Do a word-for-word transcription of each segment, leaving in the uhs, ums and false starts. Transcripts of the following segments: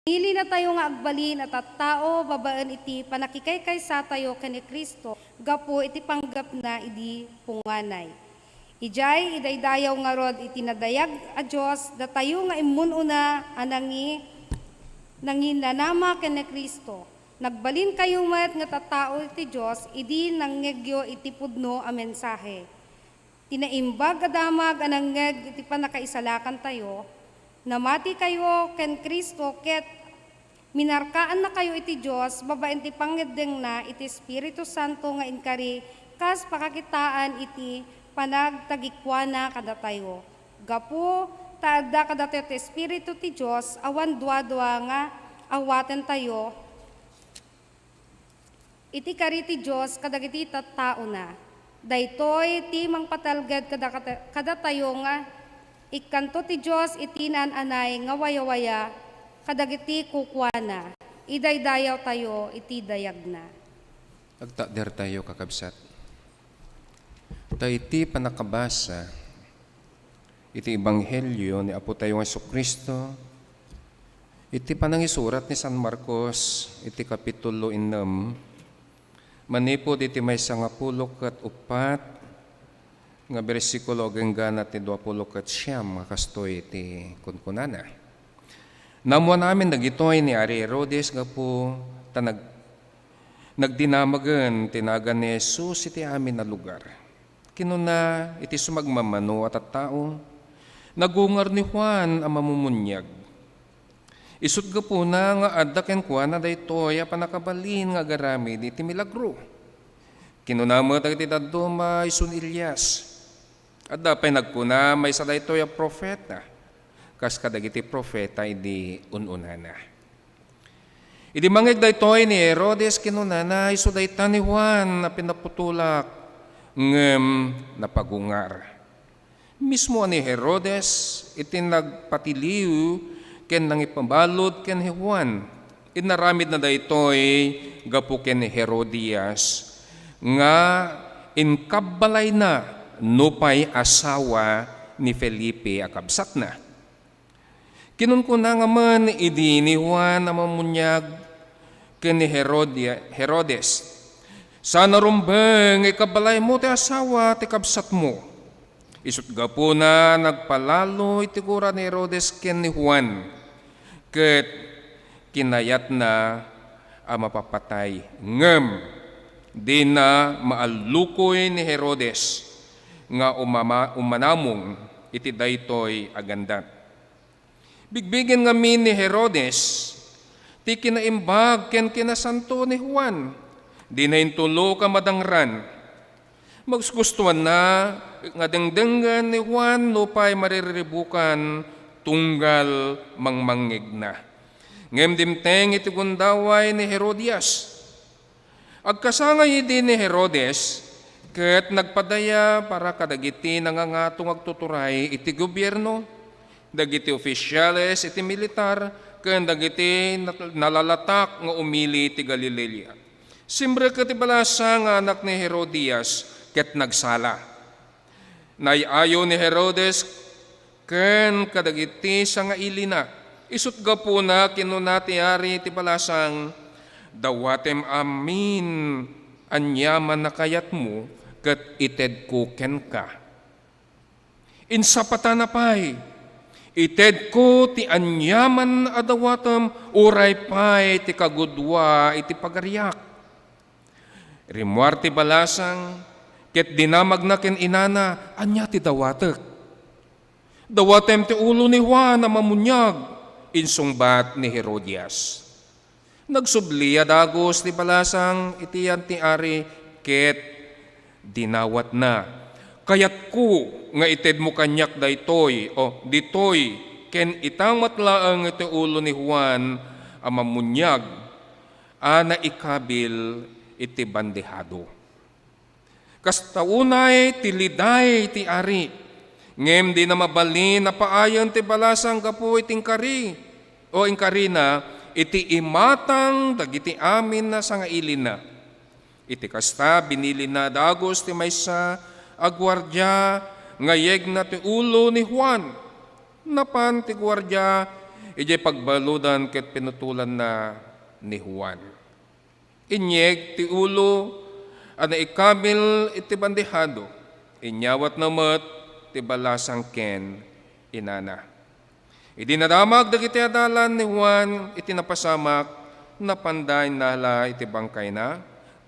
Pinilinatayo nga agbalin a tattao babaen iti pannakikaykaysaatayo ken ni Cristo gapu iti panggepna idi punganay. Idiay idaydayaw ngarud iti nadayag a Dios, datayo nga immun-una a nangi-, nanginanama ken ni Cristo. Nagbalinkayo met nga tattao iti Dios idi nangngegyo iti pudno a mensahe. Ti naimbag a damag a nangngeg iti pannakaisalakantayo, namatikayo ken Cristo ket minarkaannakayo iti Dios babaen ti pangngeddengna iti Espiritu Santo nga inkari kas pakakitaan iti panagtagikuana kadatayo. Gapu ta adda kadatayo ti Espiritu ti Dios, awan duadua nga awatentayo iti kari ti Dios kadagiti tattaona. Daytoy ti mangpatalged kada-, kadatayo nga ikkanto ti Dios iti naan-anay nga wayawaya kadagiti kukuana. Idaydayawtayo iti dayagna. Agtakdertayo, kakabsat. Ta iti pannakabasa iti Ebanghelio ni Apotayo nga Jesu-Cristo, iti panangisurat ni San Marcos iti Kapitulo ennem, manipud iti maysa nga pulo ket uppat nga bersikulo agingga ti duapulo ket siam, nga kastoy iti kunkunana. Naammoan amin dagitoy ni Ari Herodes gapu ta nag-, nagdinamagen ti nagan ni Jesus iti amin a lugar. Kinuna iti sumagmamano a tattao, "Nagungar ni Juan a Mammuniag. Isut' gapuna nga adda kenkuana daytoy a pannakabalin nga agaramid iti milagro. Kinuna met dagiti dadduma, isu ni Elias. Adda pay nagkuna, maysa daytoy a profeta, kas kadagiti profeta idi un-unana." Idi mangngeg daytoy ni Herodes, kinunana, "Isu dayta ni Juan a pinaputolak, ngem napagungar." Mismo a ni Herodes iti nagpatiliw ken nangipabalud ken ni Juan. Inaramidna daytoy gapu ken ni Herodias nga inkabbalayna nupay asawa ni Felipe a kabsatna. Kinunkuna ngamin idi ni Juan a Mammuniag ken ni Herodia-, Herodes, "Saan a rumbeng nga ikabbalaymo ti asawa ti kabsatmo." Isut' gapuna, nagpalalo iti gura ni Herodes ken ni Juan, ket kinayatna a mapapatay. Ngem dina maallukoy ni Herodes nga umama-, umanamong iti daytoy a gandat. Bigbigen ngamin ni Herodes ti kinaimbag ken kinasanto ni Juan. Dina intulok a madangran. Magustuanna nga dengdengen ni Juan nupay maririribukan tunggal mangmangngegna. Ngem dimteng iti gundaway ni Herodias. Agkasangay idi ni Herodes ket nagpadaya para kadagiti nangangato nga agtuturay iti gobierno, dagiti ofisiales iti militar, ken dagiti nat-, nalalatak nga umili ti Galilea. Simrek ti balasang nga anak ni Herodias ket nagsala. Naay-ayo ni Herodes ken kadagiti sangailina. Isut' gapuna, kinuna ti ari ti balasang, "Dawatem amin aniaman a kayatmo ket itedko kenka. Insapatana pay, itedko ti aniaman a dawatem uray pay ti kagudua iti pagariak." Rimmuar ti balasang ket dinamagna ken inana, "Ania ti dawatek?" "Dawatem ti ulo ni Juan a Mammuniag," insungbat ni Herodias. Nagsubli a dagus ti balasang iti yan ti ari ket dinawatna. "Kayatko nga itedmo kaniak daytoy, o ditoy, ken ita met laeng iti ulo ni Juan a Mammuniag a naikabil iti bandehado." Kasta unay ti liday ti ari, ngem dina mabalin a paayen ti balasang gapu iti inkari, o inkarina, iti imatang dagiti amin a sangailinna. Iti kasta, binilina dagus ti maysa a guardia nga yegna ti ulo ni Juan. Napan ti guardia Idiay pagbaludan ket pinutolanna ni Juan. Inyeg ti ulo a naikabil iti bandehado, inyawatna met ti balasang ken inana. Idi nadamag dagiti adalan ni Juan iti napasamak, napanda innala iti bangkayna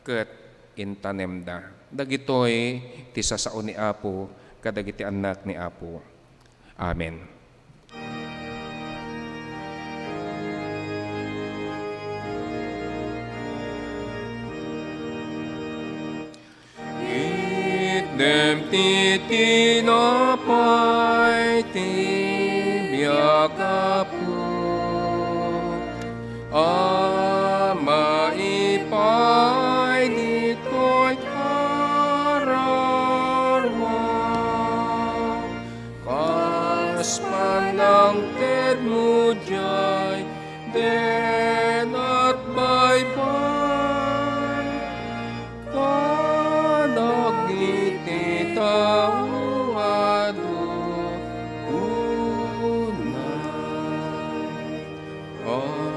ket intanemda. Dagitoy ti sasao ni Apo kadagiti annak ni Apo. Amen. Itdem ti tinapay ti biag, Apo, a maipay ditoy kararua, kas panangtedmo diay den at baybay kadagiti tao adu unay. Amen.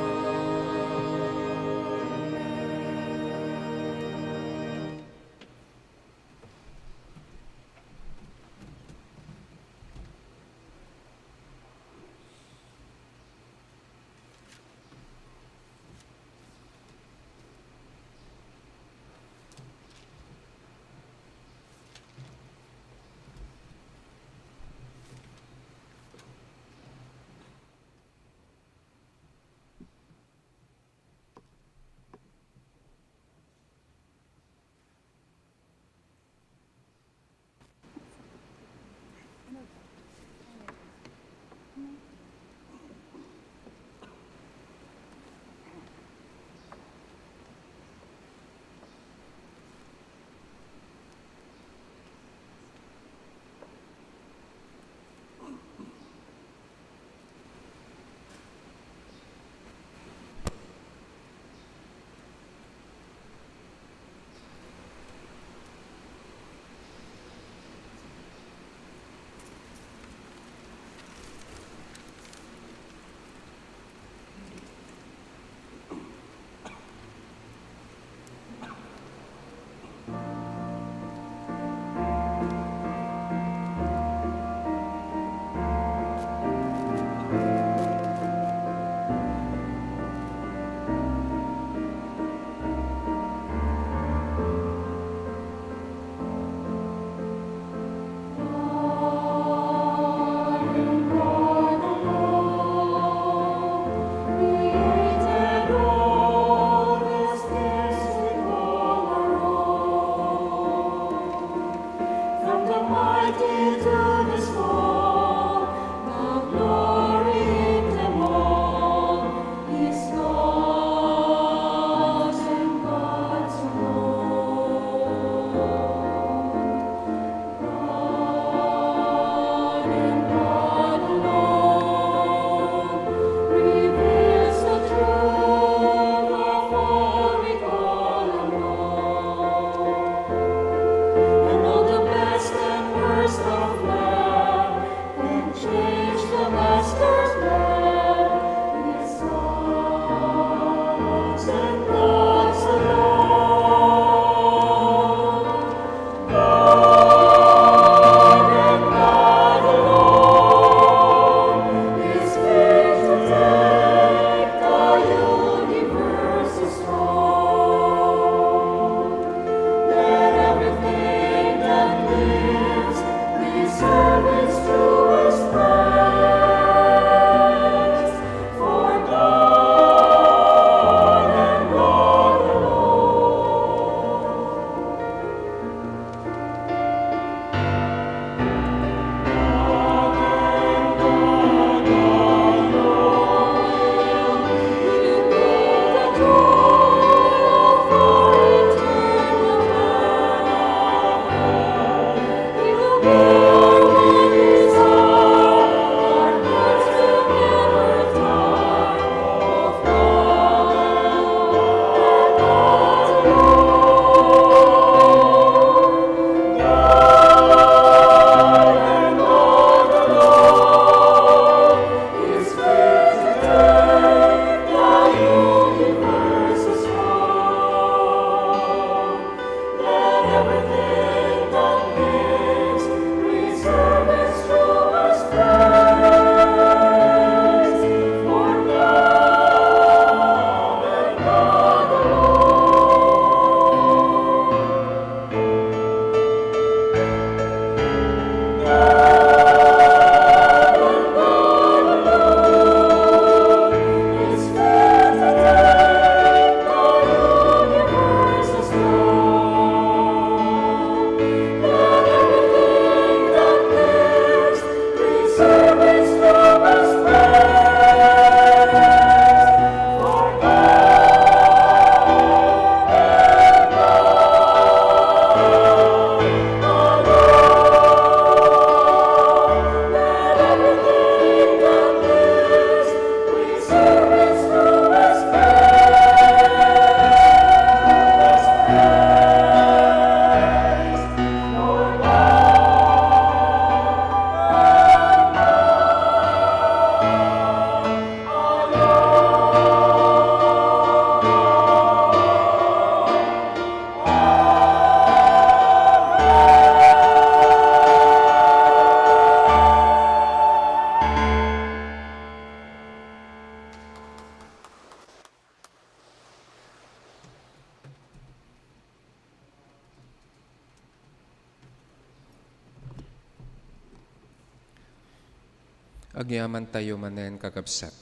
Agyamantayo manen, kakabsat.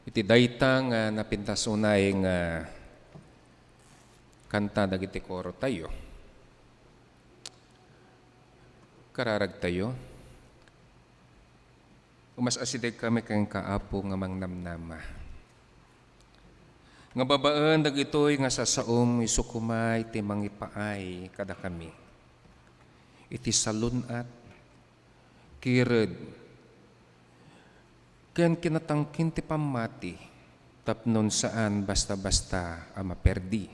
Iti dayta nga napintas unay nga kanta dagiti koro tayo, kararagtayo. Umas-asideg kami kenka, Apo, nga mangnamnama nga babaen dagitoy nga sasaom, isu koma ti mangipaay kadakami iti salun-at, kired, ken kinatangken ti pammati tapno saan basta-basta a maperdi.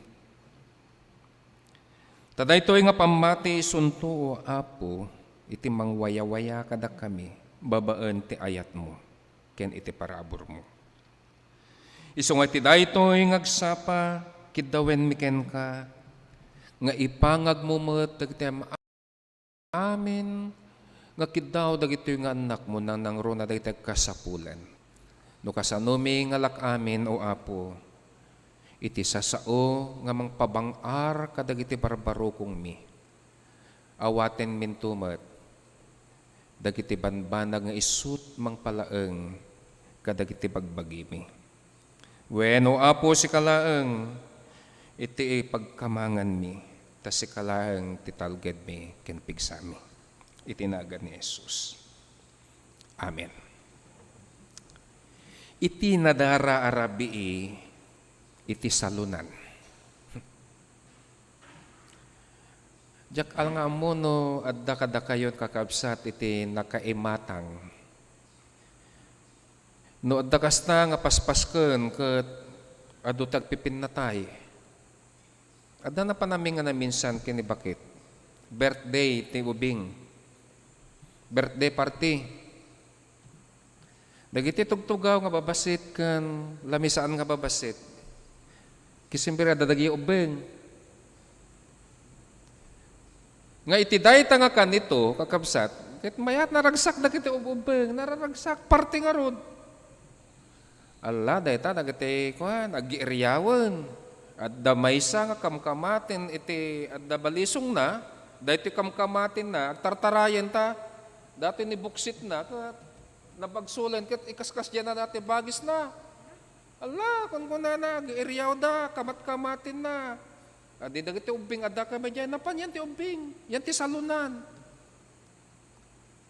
Ta daytoy nga pammati isunto, O Apo, iti mangwayawaya kadakami babaen ti ayatmo ken iti paraburmo. Isu nga iti daytoy nga agsapa, kiddawenmi kenka nga ipangagmo met dagiti am-, amin nga kiddaw dagitoy nga annakmo nangnangruna dagiti agkasapulan. No kasanomi nga lak-amin, O Apo, iti sasao nga mangpabang-ar kadagiti barbarukongmi, awatenminto met dagiti banbanag nga isut' mangpalaeng kadagiti bagbagimi. Wen, O Apo, sika laeng iti pagkamanganmi, ta sika laeng ti talgedmi ken pigsami. Iti nagan ni Jesus. Amen. Iti nadara a rabii iti salunan. Diak al nga ammo no adda kadakayon, kakabsat, iti nakaimatang. No adda kasta nga paspasken ket adu ti agpipinnatay. Adda napan amin nga naminsan ken ni bakit. Birthday ti ubing. Birthday party. Dagiti tugtugaw nga babassit ken lamisaan nga babassit, ket siempre, adda dagiti ubbing. Nga iti dayta nga kanito, kakabsat, ket mayat naragsak dagiti ub-, ubbing, nararagsak, parte ngarud. Alla, dayta dagiti, kuan, agiiriawen. Adda maysa nga kamkamaten iti adda balisongna, daytoy kamkamatenna, agtartarayen ta, daytoy ni buksitna, ket nabagsolen ket ikaskasdianna daytoy bagisna. Alla, kunkunana, agiiriawda, kamat-kamatenna. Adi dagiti ubbing adda kami diay, napan yan ti ubbing, yan ti salunan.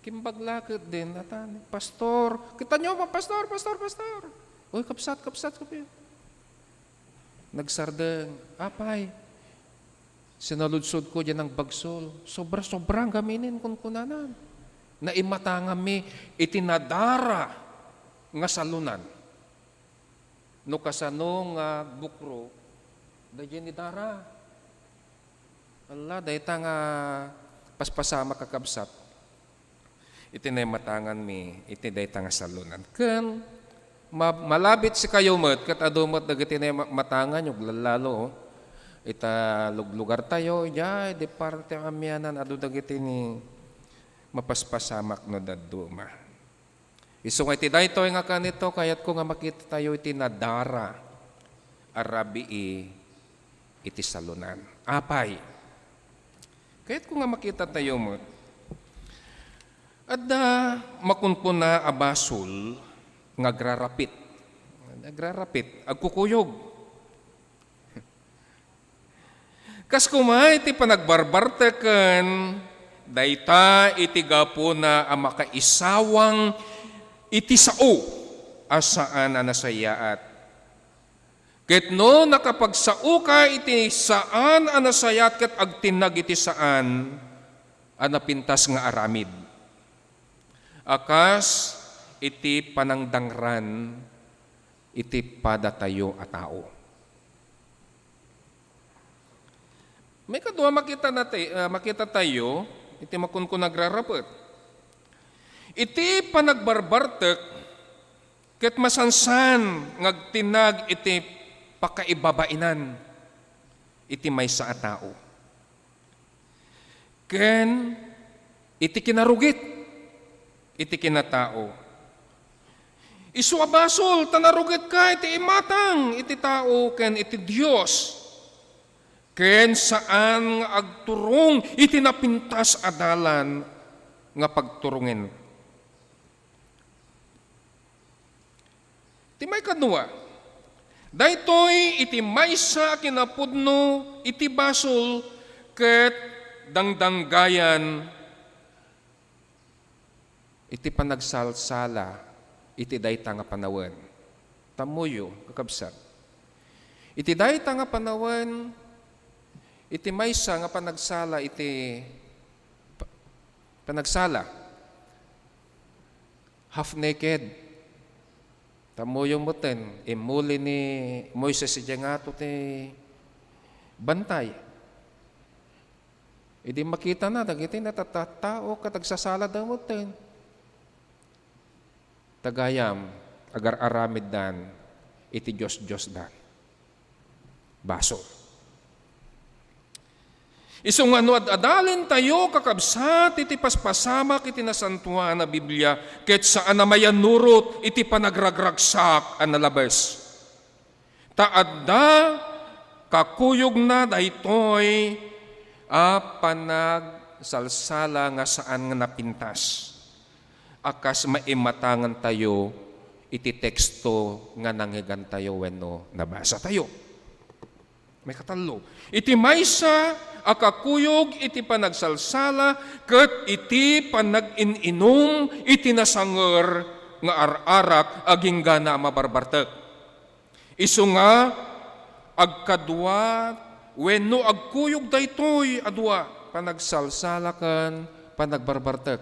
Kimbag la ketdin, atan, "Pastor, kitaenyo, Pastor, Pastor, Pastor." "Oy, kabsat, kabsat, kapi." Nagsardeng, "Apay, sinaludsodko diay nangbagsol. Sobra-sobra ngamin," kunkunana. Naimatanganmi iti nadara nga salunan. No kasano nga agbukro, daydiay ni dara. Alla, dayta nga paspasamak, kakabsat. Iti naimatanganmi, iti dayta nga salunan. Ken ma-, malabit sikayo met, ket adu met dagiti naimatanganyo, lallalo, ita luglugartayo, idiay, di parte amianan, adu dagiti ni mapaspasamak no dadduma. Isu nga iti daytoy nga kanito, kayatko nga makitatayo iti nadara a rabii iti salunan. Apay, kayatko nga makitatayo met. Adda makunkuna a basol nga agrarapit. Agrarapit, agkukuyog. Kas koma iti panagbarbarteken, dayta iti gapuna a makaisawang iti sao a saan a nasayaat. Ket no nakapagsaoka iti saan a nasayaat ket agtinnag iti saan a napintas nga aramid, a kas iti panangdangran iti padatayo a tao. Maikadua, makita nati-, ah, makitatayo iti makunkuna agrarapet. Iti panagbarbartek ket masansan nga agtinnag iti pakaibabainan iti maysa a tao. Ken iti kinarugit iti kinatao. Isu a basol ta narugitka iti imatang iti tao ken iti Dios, ken saan nga agturong iti napintas a dalan nga pagturongen. Dua, daytoy iti maysa a kinapudno iti basol ket dangdanggayan iti panagsalsala iti dayta nga panawen. Tammuyo, kakabsat. Iti dayta nga panawen, iti maysa nga panagsala iti pa-, panagsala, half naked. Tammuyo metten, immuli ni Moises idiay ngato ti bantay. Idi makitana dagiti natatattao ket agsasalada metten. Tagayam, agar-aramiddan iti diosdiosdan. Basol. Isu nga no ad-adalentayo, kakabsat, iti paspasamak iti Nasantoan a Biblia, ket saan a mayannurot iti panagragragsak a nalabes. Ta adda kakuyogna daytoy a panagsalsala nga saan nga napintas a kas maimatangantayo iti teksto nga nangngegantayo wenno nabasatayo. Maikatallo, iti maysa a kakuyog iti panagsalsala ket iti panagin-inum iti nasanger nga ar-arak agingga a mabarbartek. Isu nga agkadua wenno agkuyog daytoy a dua, panagsalsala ken panagbarbartek.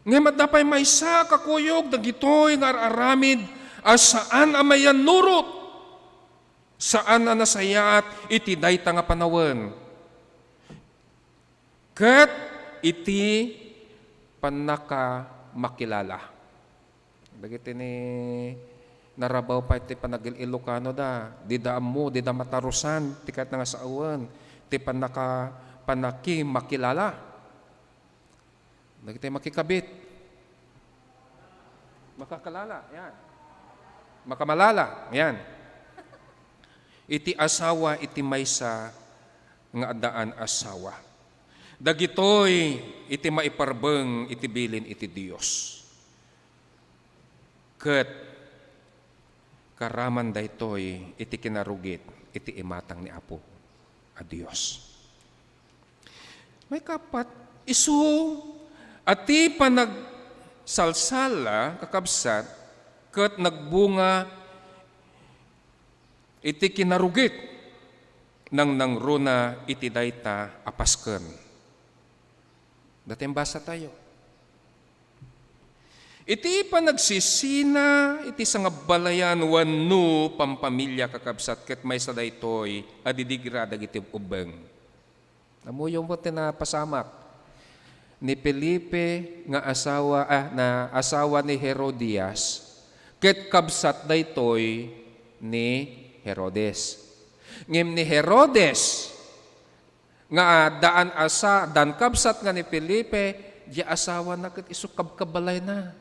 Ngem adda pay maysa a kakuyog dagitoy nga ar-aramid a saan a mayannurot, saan a nasayaat iti dayta nga panawen, ket iti pannakamakilala. Dagiti ni narabaw pay ti panagil-Ilocano da, dida ammo, dida matarusan ti kayatna nga sawen ti pannaka-, pannakimakilala. Dagiti makikabit. Makakalala, yan. Makamalala, yan. Iti asawa, iti maysa nga addaan asawa. Dagitoy iti maiparbeng iti bilin iti Dios. Ket karaman daytoy iti kinarugit iti imatang ni Apo a Dios. Maikapat, isu a ti panagsalsala, kakabsat, ket nagbunga iti kinarugit, nangnangruna iti dayta a pasken. Dayta imbasatayo. Iti panagsisina iti sangabalayan wenno pampamilia, kakabsat, ket maysa daytoy a didigra dagiti ubbeng. Ammoyo met ti napasamak ni Felipe nga asawa, ah, na asawa ni Herodias, ket kabsat daytoy ni Herodes. Ngem ni Herodes nga addaan asa-, addaan kabsat nga ni Felipe, diay asawana ket isu kabkabalayna.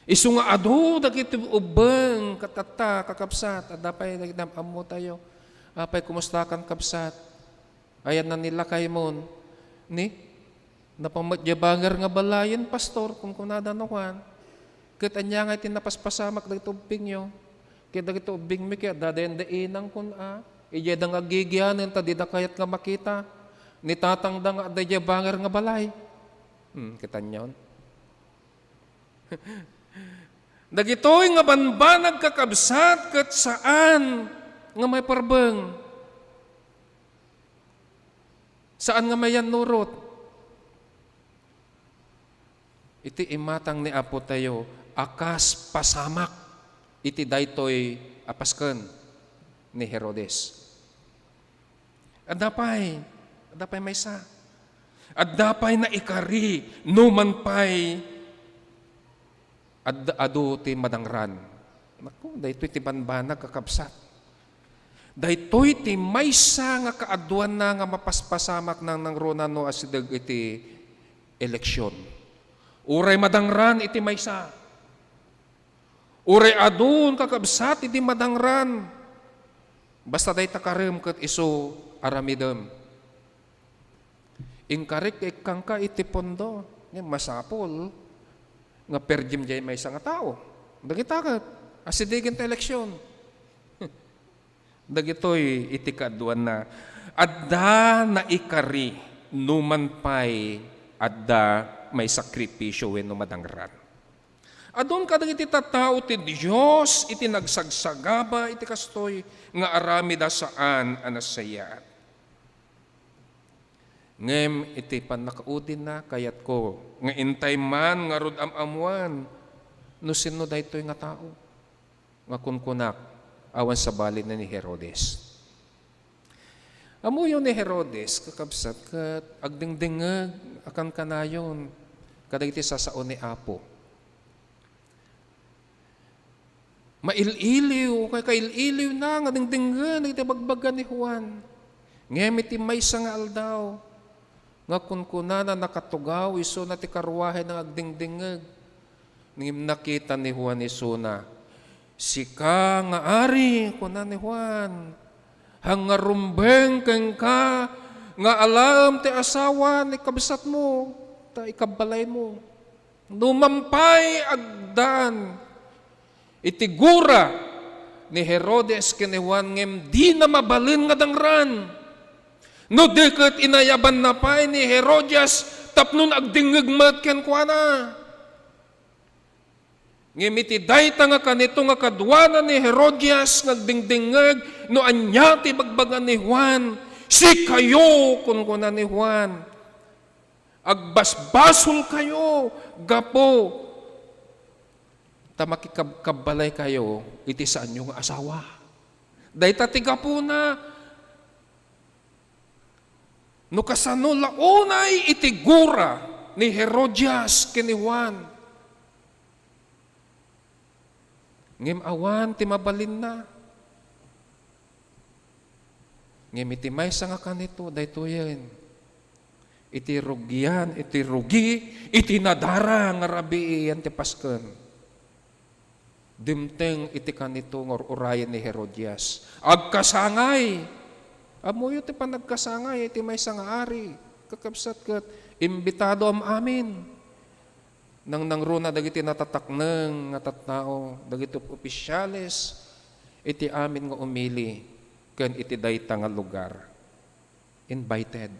Isu nga adu dagiti ubbeng ket tatta, kakabsat, adda pay dagiti am-ammotayo. Apay, kumustakan, kabsat? Ayanna ni lakaymon? Ni? Napan met diay banger nga balayen, pastor, kunkunada no kuan. Ket ania nga iti napaspasamak dagiti ubbingyo? Ket dagiti ubbingmi ket adda daydi inang kun a, idiayda nga agigianen ta dida kayat nga makita ni tatangda nga adda idiay banger nga balay. Hmm, kitanyon? Dagitoy nga banbanag, kakabsat, ket saan nga maiparbeng. Saan nga mayannurot. Iti imatang ni Apotayo a kas pasamak iti daytoy a pasken ni Herodes. Adda pay, adda pay maysa. Adda pay naikari, numan pay ad-, adu ti madangran. Naku, daytoy ti banbanag, kakabsat. Daytoy ti maysa nga kaaduanna nga mapaspasamak nangnangruna no asideg iti eleksyon. Uray madangran iti maysa. Uray adun kakabsat iti madangran. Basta dayta karem ket isu aramidem. Inkarik nga ikkanka iti pondo. Ngem masapul nga per diem diay maysa nga tao. Dagita ket, asidegen ta eleksion. Dagitoy iti kaaduanna. Adda naikari numan pay adda maisakripisio wenno madangran. Adun kadagiti tattao ti Dios iti nagsagsagaba iti kastoy nga aramid a saan a nasayaat. Ngem iti pannakaudinna, kayatko nga intay man ngarud am-ammoan no sinno daytoy nga tao nga kunkunak awan sabali ni Herodes. Ammoyo ni Herodes, kakabsat, ket agdingdingngeg a kankanayon kadagiti sasao ni Apo. Mail-iliw, kay kail-iliwna nga dingdinggen iti bagbaga ni Juan. Ngem iti maysa nga aldaw, nga kunkunana nakatugaw isuna ti karruahe nga agdingdingngeg. Ngem nakita ni Juan isuna. "Sika nga ari," kuna ni Juan, "haan nga rumbeng kenka nga alaem ti asawa ni kabsatmo, ta ikabbalaymo." Numan pay agdan iti gura ni Herodes ken ni Juan ngem dina mabalin nga dangran. No di ket inayabanna pay ni Herodias tapno agdingngeg met kenkuana. Ngem iti dayta nga kanito nga kaduana ni Herodias nga agdingdingngeg no ania ti bagbaga ni Juan, "Sikayo," kunkuna ni Juan, "agbasbasolkayo gapu ta makikabkabalaykayo iti saanyo nga asawa." Dayta ti gapuna. No kasano la unay iti gura ni Herodias ken ni Juan. Ngem awan ti mabalinna. Ngem iti maysa nga kanito, daytoyen, iti rugian, iti rugi, iti nadara nga rabii, yan ti pasken. Dimteng iti kanito nga ur-urayen ni Herodias. Agkasangay! Ammoyo ti panagkasangay iti maysa nga ari, kakabsat, ket imbitado am-amin. Nangnangruna dagiti natatakneng nga tattao, dagiti op-, opisyales, iti amin nga umili ken iti dayta nga lugar. Invited.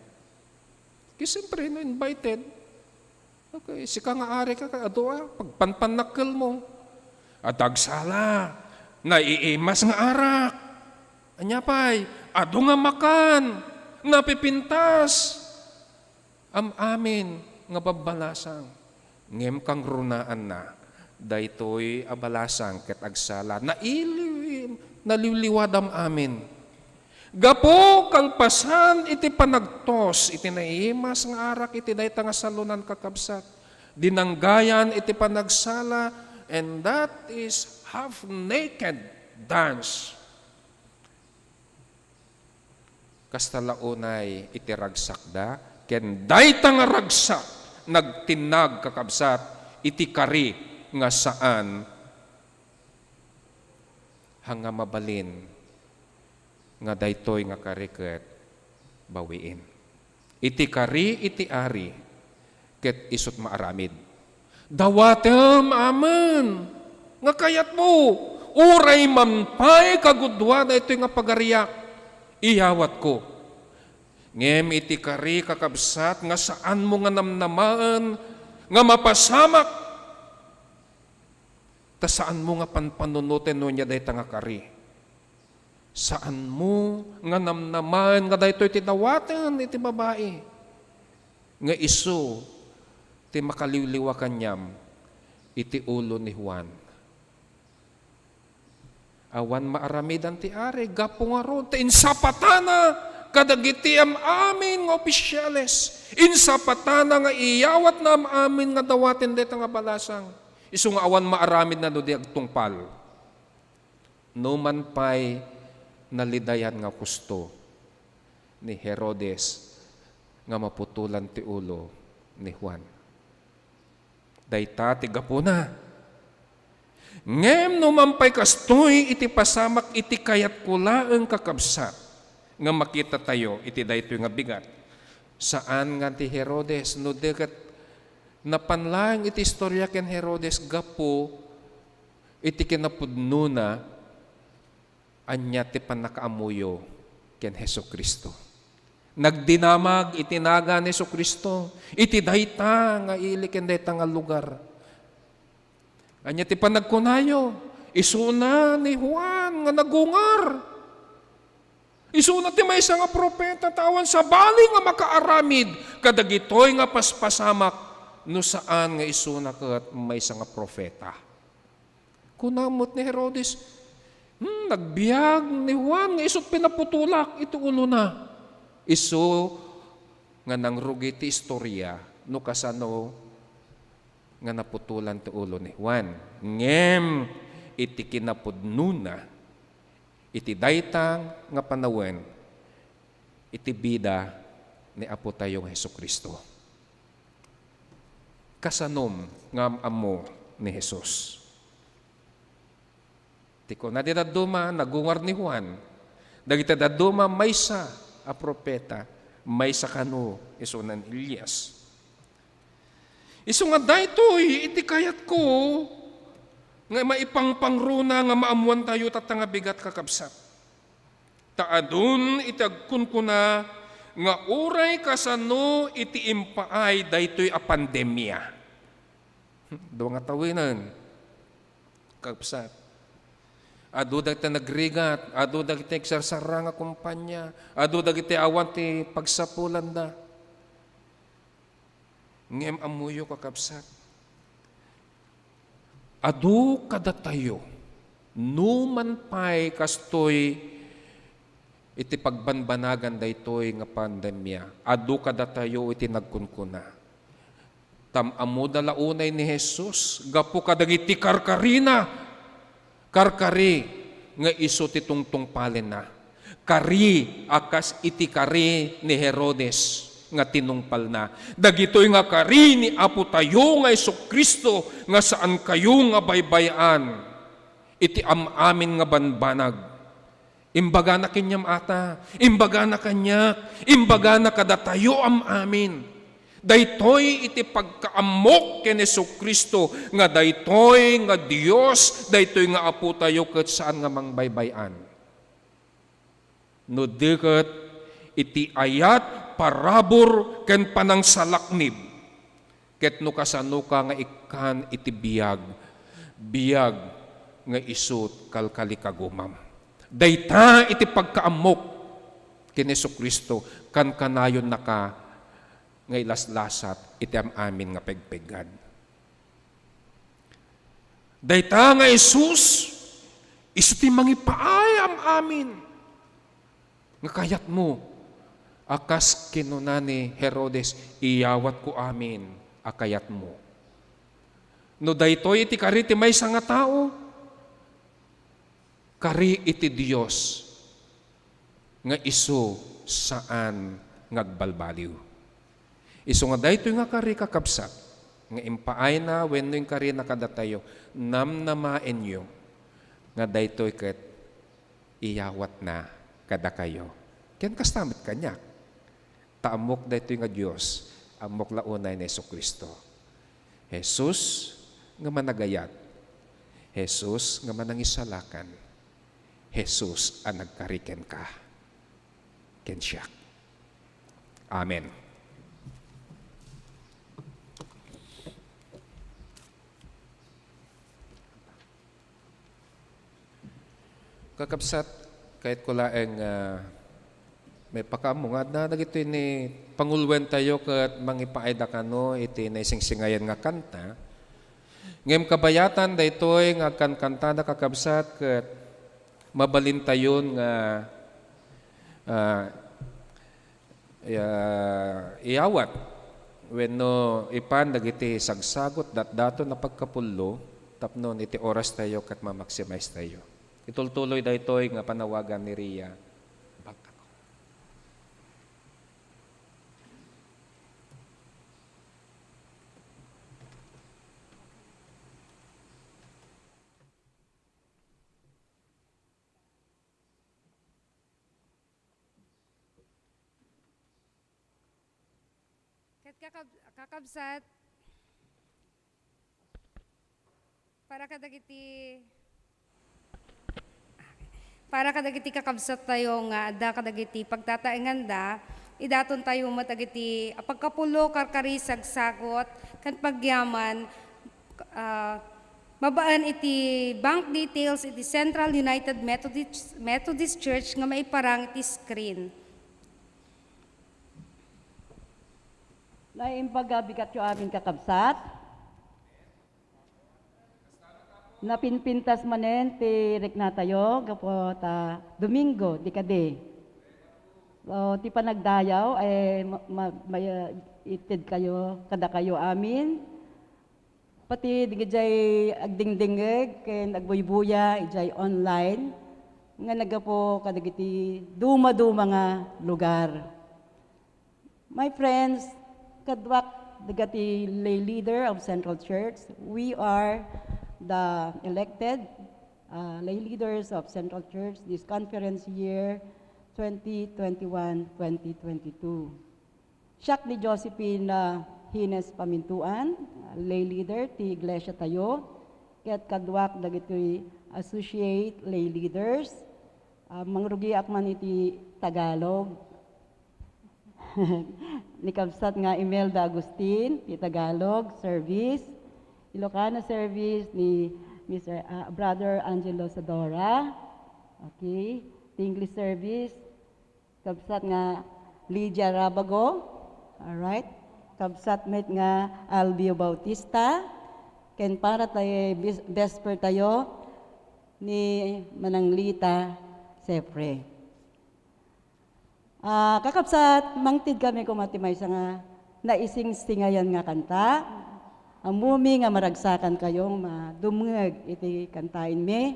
Ket siyempre, no invited, okay, sika nga ari ka, adu a pagpanpannakkelmo. Adda agsala, naiimas nga arak. Ania pay, adu nga makan, napipintas. Am-amin nga babbalasang. Ngem kangrunaanna, daytoy a balasang ket agsala, nailiw-, naliwliwad am-amin. Gapu kalpasan iti panagtos iti naiimas nga arak iti dayta nga salonan, kakabsat, dinanggayan iti panagsala, and that is half-naked dance. Kasta la unay iti ragsakda, ken dayta nga ragsak nagtinnag, kakabsat, iti kari nga saan nga mabalin nga daytoy nga kari ket bawiin. Iti kari iti ari ket isut' maaramid. Dawatem amin nga kayatmo, uray man pay kagudua daytoy nga pagariak, iyawatko. Ngem iti kari, kakabsat, nga saanmo nga namnamaen nga mapasamak, ta saanmo nga panpanunoten no ania dayta nga kari. Saanmo nga namnamaen nga daytoy ti dawaten iti babai nga isu ti makaliwliwa kaniam iti ulo ni Juan. Awan maaramidan ti ari, gapu ngarud ta insapatana kadagiti am-amin nga opisyales. Insapatana nga iyawatna am-amin nga dawaten dayta nga balasang. Isu nga awan maaramidna no di agtungpal. Numan pay nalidayan nga husto ni Herodes nga maputolan ti ulo ni Juan. Dayta ti gapuna. Ngem numan pay kastoy iti pasamak iti kayatko laeng, kakabsat, nga makitatayo iti daytoy nga bigat. Saan nga ti Herodes, no di ket Napan laeng iti istoria ken Herodes gapu iti kinapudnona. Ania ti pannakaammoyo ken Jesu-Cristo? Nagdinamag iti nagan ni Jesu-Cristo iti dayta nga ili ken dayta nga lugar. Ania ti panagkunayo? Isuna ni Juan nga nagungar. Isuna ti maysa nga profeta, ta awan sabali nga makaaramid kadagitoy nga paspasamak no saan nga isuna ket maysa nga profeta. Kuna met ni Herodes, "Hmm, nagbiag ni Juan nga isu ti pinaputolak iti ulona." Isu nga nangrugi ti istoria no kasano nga naputolan ti ulo ni Juan. Ngem iti kinapudnona, iti dayta nga panawen, iti bida ni Apotayo nga Jesu-Cristo. Kasanom nga am-ammo ni Jesus? Ti kuna ti dadduma, nagungar ni Juan. Dagiti dadduma, maysa a profeta, maysa kano isuna ni Elias. Isu nga daytoy iti kayatko nga maipangpangruna nga maammoantayo tatta nga bigat, kakabsat. Ta adun iti agkunkuna nga uray kasano iti impaay daytoy a pandemia. Dua nga tawinen, kakabsat. Adu dagiti nagrigat, adu dagiti agsarsarrang a kompania, adu dagiti awan ti pagsapulanda. Ngem ammoyo, kakabsat, adu kadatayo, numan pay kastoy iti pagbanbanagan daytoy nga pandemia, adu kadatayo iti nagkunkuna. Tam-ammoda la unay ni Jesus gapu kadagiti karkarina. Karkari nga isu ti tungtungpalenna. Kari a kas iti kari ni Herodes nga tinungpalna. Dagitoy nga kari ni Apotayo nga Jesu-Cristo nga saankayo nga baybay-an iti am-amin nga banbanag. Imbagana kaniam ata, imbagana kaniak, imbagana kadatayo am-amin. Daytoy iti pagkaammok ken Jesu-Cristo nga daytoy nga Dios, daytoy nga Apotayo ket saan nga mangbaybay-an. No di ket iti ayat, parabur, ken panangsalaknib. Ket no kasanoka nga ikkan iti biag, biag nga isu ti kalkalikagumam. Dayta iti pagkaammok ken Jesu-Cristo, kankanayonnaka nga ilaslasat iti am-amin nga pegpeggad. Dayta nga Jesus, isu ti mangipaay am-amin. Nga kayatmo, a kas kinuna ni Herodes, iyawatko amin a kayatmo. No daytoy iti kari ti maysa nga tao, kari iti Dios nga isu saan nga agbalbaliw. Isu nga daytoy nga kari, kakabsat, nga impaayna wenno inkarina kadatayo, namnamaenyo nga daytoy ket iyawatna kadakayo. Ken kasta met kaniak. Ta ammok daytoy nga Dios, ammok la unay ni Jesu-Cristo. Jesus nga managayat, Jesus nga manangisalakan, Jesus a nagkari kenka, ken siak. Amen. Kakabsat, kayatko laeng, ah, maipakaammo nga adda dagitoy ni pangulwentayo ket mangipaayda kano iti naisingsingayan nga kanta. Ngem kabayatan daytoy nga agkankantada, kakabsat, ket mabalintayon nga, ah, ya-, iyawat wenno ipan dagiti sagsagut datdaton a pagkapullo tapno iti orastayo ket ma-maximize tayo. Itultuloy daytoy nga panawagan ni Ria. Ket kakab-, kakabsat, Para kadagiti, para kadagiti kakabsattayo nga adda kadagiti pagtataenganda, idatontayo met dagiti a pagkapulo, karkari, sagsagut, ken pagyaman, ah, mabaen iti bank details iti Central United Methodist, Methodist Church nga maiparang iti screen. Naimbag a bigatyo amin, kakabsat. Napinpintas manen ti riknatayo gapu ta Domingo ti kadi. So, ti panagdayaw, eh, ma-, ma-, maited kayo, kadakayo amin. Pati digidiay agdingdingngeg ken agbuybuya idiay online nga naggapu kadagiti dumaduma nga lugar. My friends, kaduak dagiti lay leader of Central Church. We are the elected, uh, lay leaders of Central Church this conference year twenty twenty-one, twenty twenty-two. Siak ni Josephine, ah, Hines Pamintuan, lay leader ti iglesia tayo, ket kaduak dagiti associate lay leaders. Ah, mangrugiak man iti Tagalog. Ni kabsat nga Imelda Agustin, ti Tagalog service. Ilocano service ni Mister, ah, Brother Angelo Sadora. Okay. Ti English service, kabsat nga Lydia Rabago. Alright. Kabsat met nga Albio Bautista. Ken para tayo, bis-, vesper tayo ni Mananglita Sefre. Ah, kakabsat, mangted kami koma ti maysa nga naisingsingayan nga kanta. Ammom nga maragsakan kayo nga dumngeg iti kantaenmi.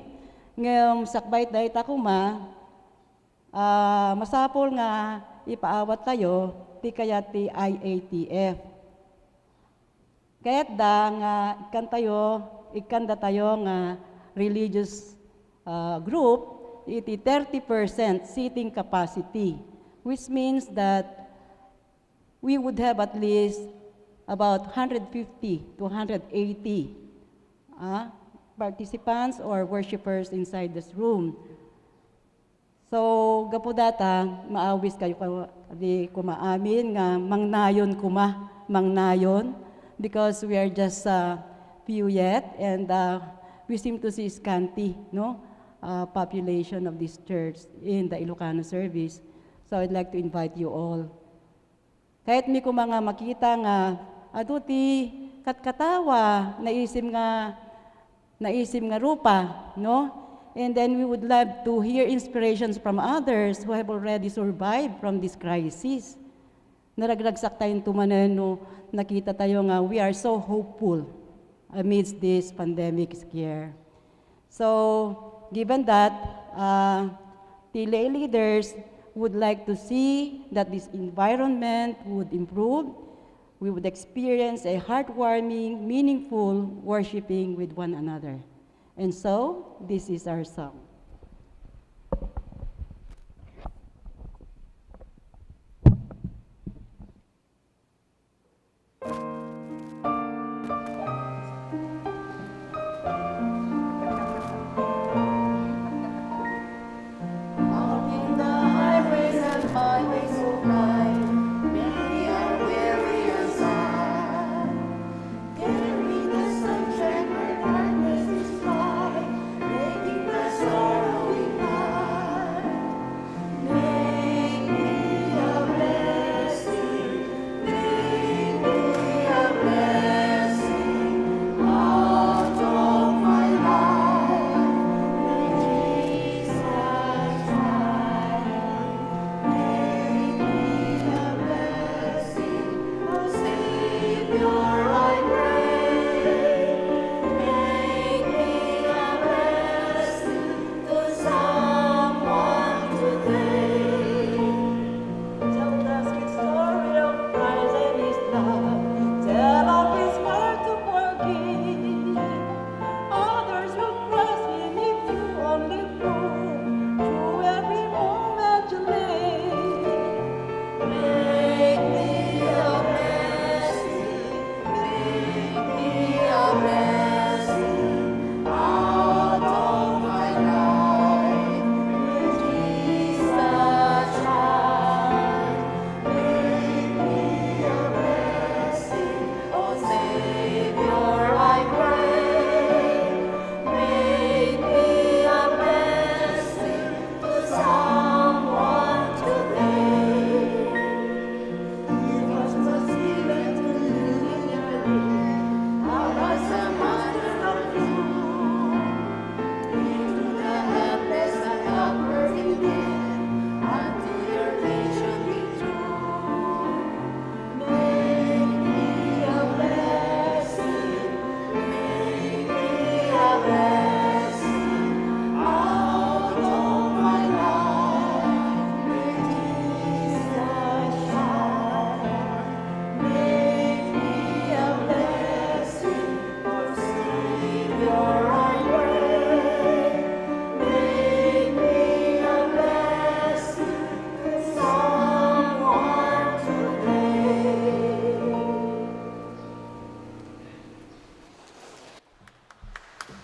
Ngem sakbay dayta koma, ah, masapul nga ipaawat tayo ti kayat ti I A T F. Kayatda nga ikkantayo, ikkandatayo nga religious, ah, group iti thirty percent seating capacity, which means that we would have at least about hundred fifty to hundred eighty, ah, participants or worshipers inside this room. So, gapu data, maawis kayo ka-, di koma amin nga mangnayon koma, mangnayon, because we are just, uh, few yet, and, uh, we seem to see scanty, no, uh, population of this church in the Ilocano service. So, I'd like to invite you all. Kayatmi koma nga makita nga adu ti katkatawa, naisim nga, naisim nga rupa, no? And then we would love to hear inspirations from others who have already survived from this crisis. Naragragsaktayo manen no nakita tayo nga we are so hopeful amidst this pandemic scare. So, given that, uh, the lay leaders would like to see that this environment would improve, we would experience a heartwarming, meaningful worshiping with one another. And so, this is our song.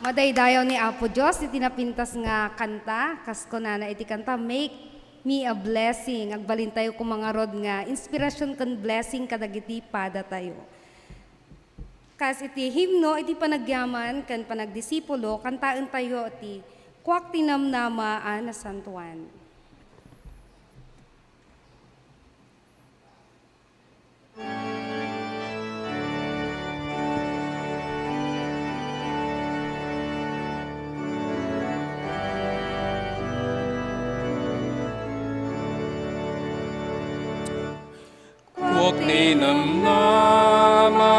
Madaydayaw ni Apo Dios iti napintas nga kanta, kas kunana iti kanta, "Make me a blessing." Agbalintayo koma ngarud nga inspirasyon ken blessing kadagiti padatayo. Kas iti himno iti panagyaman ken panagdisipulo, kantaentayo ti Kuak ti Namnama a Nasantoan. Kuak ti namnama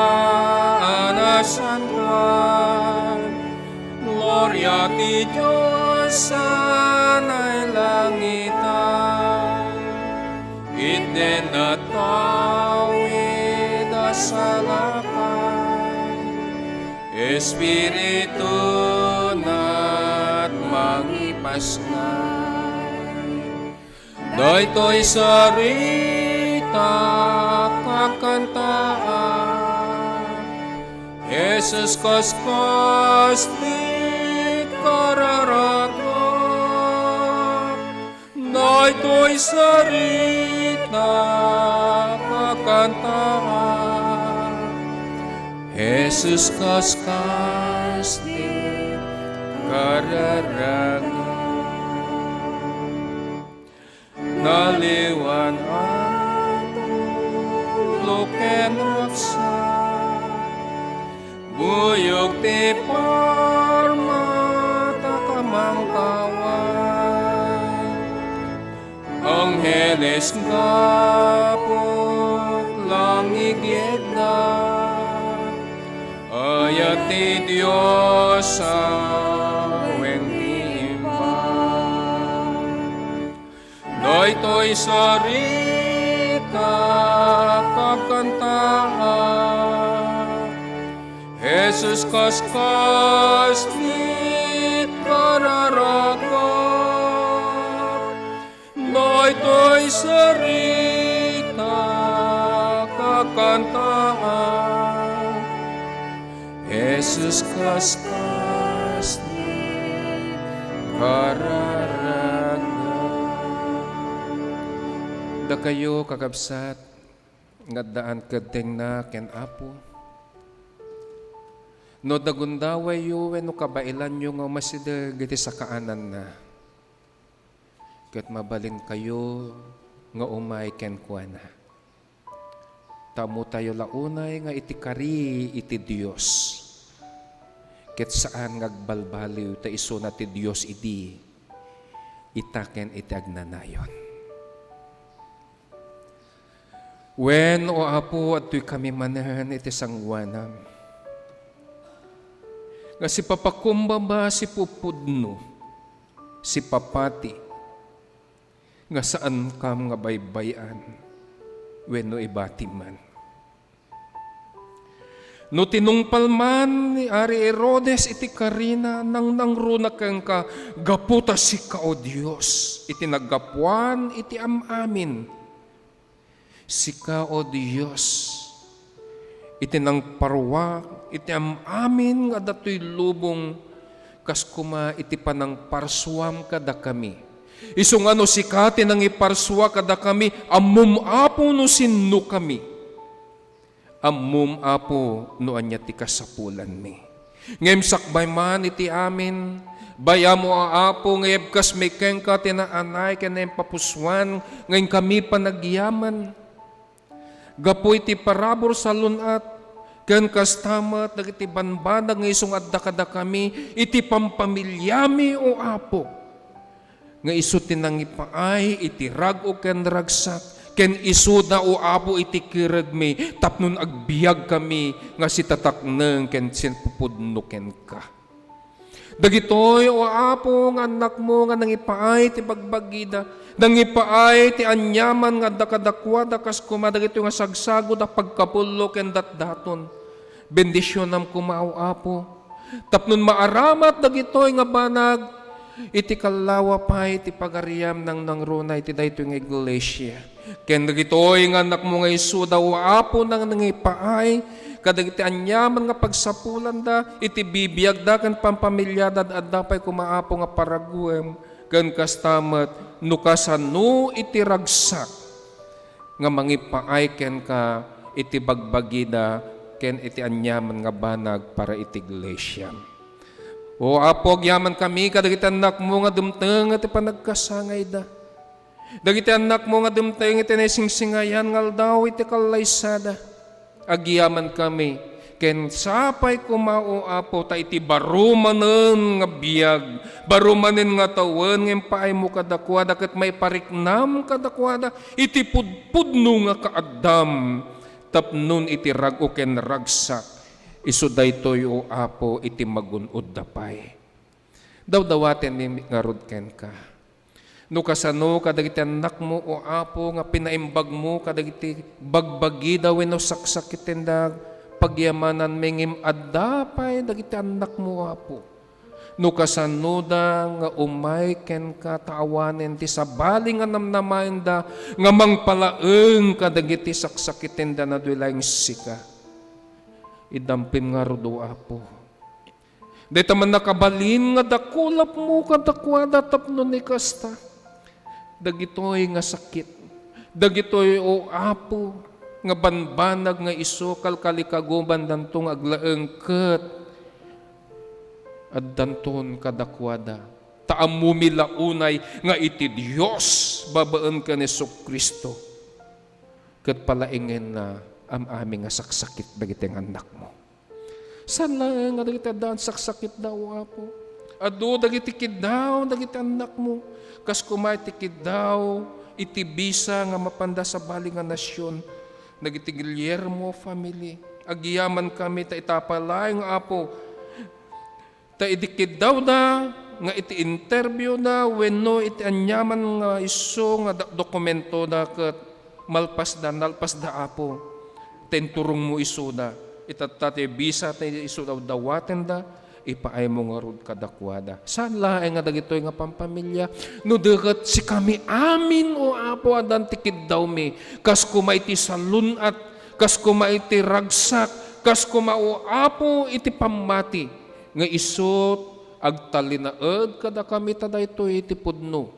a nasantoan, gloria ti Dios a nailangitan. Itden a tawid a salakan, Espiritu na mangipasnay. Daytoy sarita kakantaan, Jesus, kaskas ti kararagak. Daytoy sarita kakantaan, Jesus, kaskas ti kararagak. Naliwan a tulo ken ragsak, buyog ti parmat a kamangkawan. Angheles gapu langigidda, ayat ti Dios a wen ti imbag. Daytoy sarita kakantaan, Jesus, kaskas ti kararagak. Daytoy sarita kakantaan, Jesus, kaskas ti kararagak. Dakayo, kakabsat, nga addaan ket dengna ken Apo, no dagundawayyo wenno kabaelanyo nga umasideg iti sakaananna, ket mabalinkayo nga umay kenkuana. Ta ammotayo la unay nga iti kari iti Dios, ket saan nga agbalbaliw ta isuna ti Dios idi, ita ken iti agnanayon. Wen, O Apo, adtoy kami manen iti sangoanam nga sipapakumbaba, sipupudno, sipapati, nga saankam nga baybay-an wenno ibati man. No tinungpal man ni Ari Herodes iti karina, nangnangruna kenka gapu ta sika, O Dios, iti naggapuan iti am-amin. Sika, O Dios, iti nangparuak iti am-amin nga adda toy lubong, kas koma iti panangparsuam kadakami. Isu nga no sika ti nangiparsua kadakami, ammom, Apo, no sinnokami. Ammom, Apo, no ania ti kasapulanmi. Ngem sakbay man iti amin, bay-am, O Apo, nga ibkasmi kenka ti naanay ken naimpapusuan nga inkami panagyaman. Gapu iti parabur salun-at, ken kasta met dagiti bambanag nga isu nga adda kadakami iti pampamiliami, O Apo, nga isu ti nangipaay iti rag-o ken ragsak, ken isuda, O Apo, iti kiregmi tapno agbiagkami nga sitatakneng ken sipupudno kenka. Dagitoy, O Apo, nga annakmo nga nangipaay ti bagbagida, nangipaay ti aniaman nga adda kadakuada, kas koma dagitoy nga sagsagod a pagkapullo ken datdaton. Bendisionam koma, O Apo, tapno maaramat dagitoy nga banag Iti kallawa pay ti pagariam nangnangruna iti daytoy nga iglesia. Ken dagitoy nga annakmo nga isuda, O Apo, nangnangipaay kadagiti aniaman nga pagsapulanda iti bibiagda ken pampamiliada, adda pay koma, Apo, nga paraguem. Ken kasta met, no kasano iti ragsak nga mangipaay kenka iti bagbagida ken iti aniaman nga banag para iti iglesiam. O Apo, agyamankami kadagiti annakmo nga dumteng iti panagkasangayda. Dagiti annakmo nga dumteng iti naisingsingayan nga aldaw iti kallaysada. Agyamankami ken sapay koma, O Apo, ta iti baro manen nga biag, baro manen nga tawen nga impaaymo kadakuada ket maipariknam kadakuada iti pudpudno nga kaaddam tapnon iti rag-o ken ragsak, isu daytoy, O Apo, iti magun-odda pay. Dawdawatenmi ngarud kenka. No kasano kadagiti annakmo, O Apo, nga pinaimbagmo kadagiti bagbagida wenno saksakitenda, pagyamananmi ngem adda pay dagiti annakmo, O Apo. No kasanoda nga umay kenka ta awanen ti sabali nga namnamaenda nga mangpalaeng kadagiti saksakitenda, no di laeng sika. Idampim ngarud, O Apo. Dayta mannakabalin nga dakulapmo kadakuada tapno ni kasta. Dagitoy nga sakit, dagitoy, O Apo, nga banbanag nga isu kalkalikagubandanto nga aglaeng ket addanton kadakuada. Ta ammomi la unay nga iti Dios babaen ken Jesu-Cristo ket palaengenna am-ami nga saksakit dagiti nga annakmo. Saan laeng nga dagiti addaan saksakitda, O Apo. Adu dagiti kiddaw dagiti annakmo. Kas koma iti kiddaw iti bisa nga mapanda sabali nga nasion, dagiti Guillermo family. Agyamankami ta ita pay laeng, Apo, ta idi kiddawda nga iti interviewda wenno iti aniaman nga isu nga da-, dokumentoda ket malpasda, nalpasda, Apo, ta inturongmo isuda. Itatta ti bisa ti isu dawdawatenda, ipaaymo ngarud kadakuada. Saan laeng nga dagitoy nga pampamilia, no di ket sikami amin, O Apo, addan ti kiddawmi, kas koma iti salun-at, kas koma iti ragsak, kas koma, O Apo, iti pammati, nga isut' agtalinaed kadakami ta daytoy iti pudno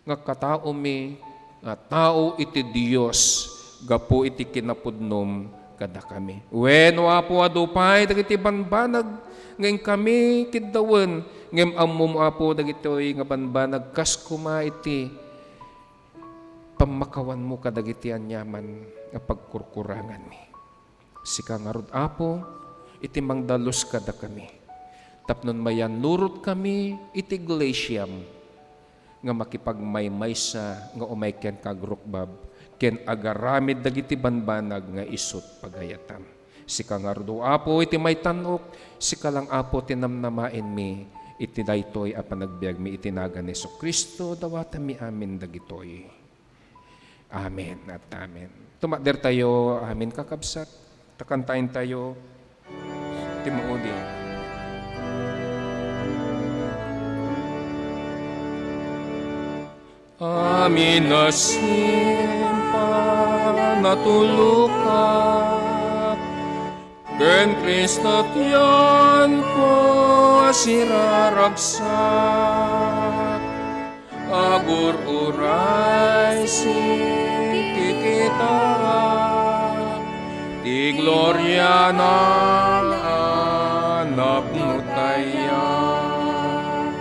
nga kataomi nga tao iti Dios gapu iti kinapudnom kadakami. Wen, O Apo, adu pay dagiti banbanag nga inkami kiddawen, ngem ammom, Apo, dagitoy nga banbanag kas koma iti pammakawanmo kadagiti aniaman nga pagkurkuranganmi. Sika ngarud, Apo, iti mangdalus kadakami, tapno mayanurotkami iti iglesiam nga makipagmaymaysa nga umay kenka agrukbab ken agaramid dagiti banbanag nga isut' pagayatam. Sika ngarud, O Apo, iti maitan-ok, sika lang, Apo, ti namnamaenmi iti daytoy a panagbiagmi iti nagan ni Jesu-Cristo, dawatanmi amin dagitoy. Amen at amen. Tumakdertayo, amin, kakabsat. Ta kantaentayo ti maudi. Amin a simpa natulokak, ken Cristo ti yanko a siraragsak. Agur-uray sikikitak ti gloria na anakmo tayan.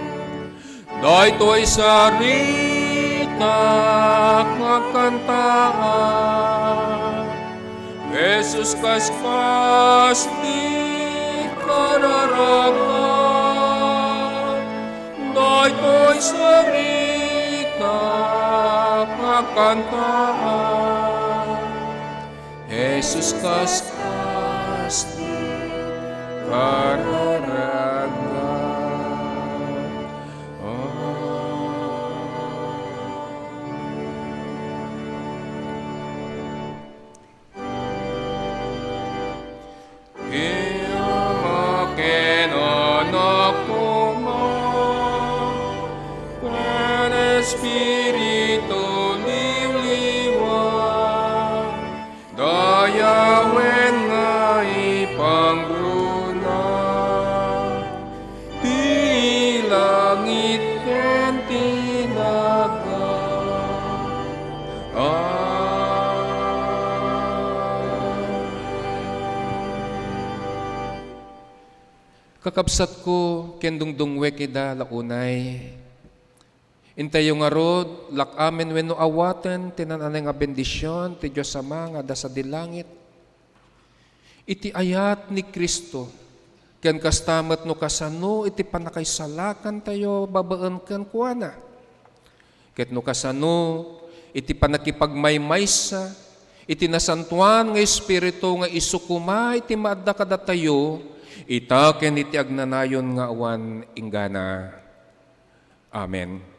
Daytoy saritak nga kantaan, Jesus, kaskas ti kararagak. Daytoy saritak nga kantaan, Jesus, kaskas ti kararagak. Amen. Iyamak ken anak koma, Espiritu liwliwa, dayawen nga ipangruna ti langit ken ti daga. Amen. Kakabsatko ken dungdungwek ida la unay. Intayo ngarud, lak-amen wenno awaten ti naan-anay nga bendision ti Dios Ama nga adda sadi langit. Iti ayat ni Cristo, ken kasta met no kasano iti pannakaisalakantayo babaen kenkuana. Ket no kasano iti pannakipagmaymaysa iti Nasantoan nga Espiritu nga isu koma iti maadda kadatayo, ita ken iti agnanayon nga awan inggana. Amen.